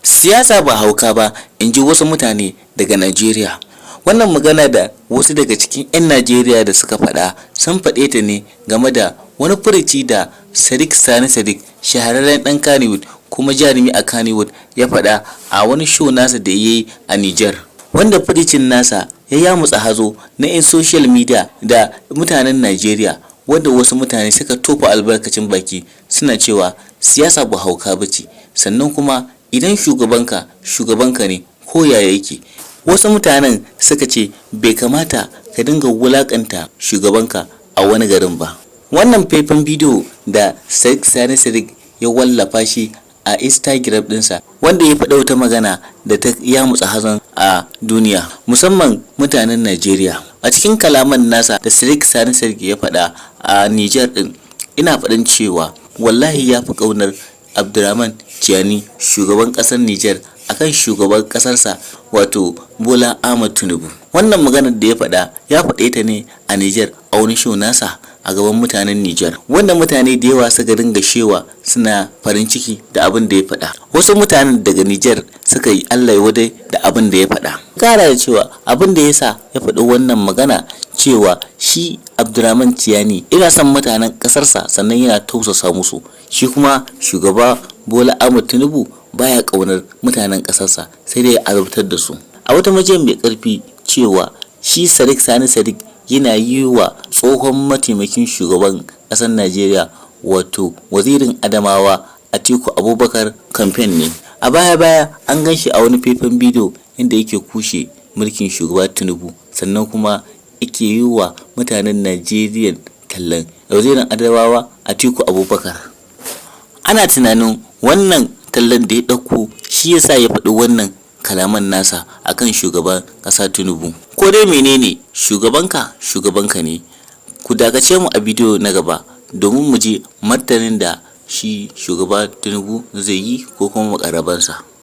Siyasa ba hauka ba, in ji wasu mutane daga Najeriya. Wannan magana da wasu daga cikin 'yan Najeriya da suka faɗa, sun faɗe ta ne game da wani furuci da Sadiq Sani Sadiq, shahararren ɗan Kannywood kuma jarumi a Kannywood, ya faɗa a wani show nasa da ya yi a Nijar. Wanda furucin nasa ya yamutsa hazo na 'yan social media da mutanen Najeriya, wanda wasu mutane suka tofa albarkacin baki suna cewa siyasa ba hauka ba ce, sannan kuma idan shugabanka shugabanka ne ko yaya yake. Wasu mutanen suka ce bai kamata ka dinga wulakanta shugabanka a wani garin ba. Wannan faifan bidiyo da Sadiq Sani Sadiq ya wallafa shi a Instagram ɗinsa, wanda ya faɗa wata magana da ta yamutsa hazon a duniya, musamman mutanen Najeriya. A cikin kalaman nasa da Sadiq Sani Sadiq ya faɗa a Nijar ɗin, ina faɗin cewa wallahi ya fi ƙaunar Abdurrahman Tchiani, shugaban ƙasar Nijar, akan shugaban ƙasarsa, wato Bola Ahmad Tinubu. Wannan maganar da ya faɗa, ya faɗe ta ne a Nijar a wani show nasa a gaban mutanen Nijar, wanda mutane da yawa suka dinga shewa suna farin ciki da abin da ya faɗa. Wasu mutanen daga Nijar suka yi Allah wadai da abin da ya faɗa. Kara da cewa abin da ya sa ya faɗi wannan magana, cewa shi Abdurrahman Tchiani ina son mutanen ƙasarsa, sannan yana tausasa musu, shi kuma shugaba Bola Ahmad Tinubu baya ƙaunar mutanen ƙasarsa, sai dai ya azabtar da su. A wata majiya mai ƙarfi cewa shi Sadiq Sani Sadiq yana yi wa tsohon mataimakin shugaban ƙasar Najeriya, wato Wazirin Adamawa Atiku Abubakar, kamfen ne. A baya-baya an gan shi a wani faifan bidiyo inda yake kushe mulkin shugaba Tinubu, sannan kuma yake yi wa mutanen Najeriya tallan Wazirin Adamawa Atiku Abubakar. Ana tunanin wannan tallan da ya ɗauko shi yasa ya faɗi wannan kalaman nasa akan shugaban ƙasa Tinubu. Ko dai menene, shugabanka shugabanka ne. Ku dakace mu a bidiyo na gaba domin mu ji martanin da shi shugaba Tinubu zai yi ko kuma muƙarrabansa.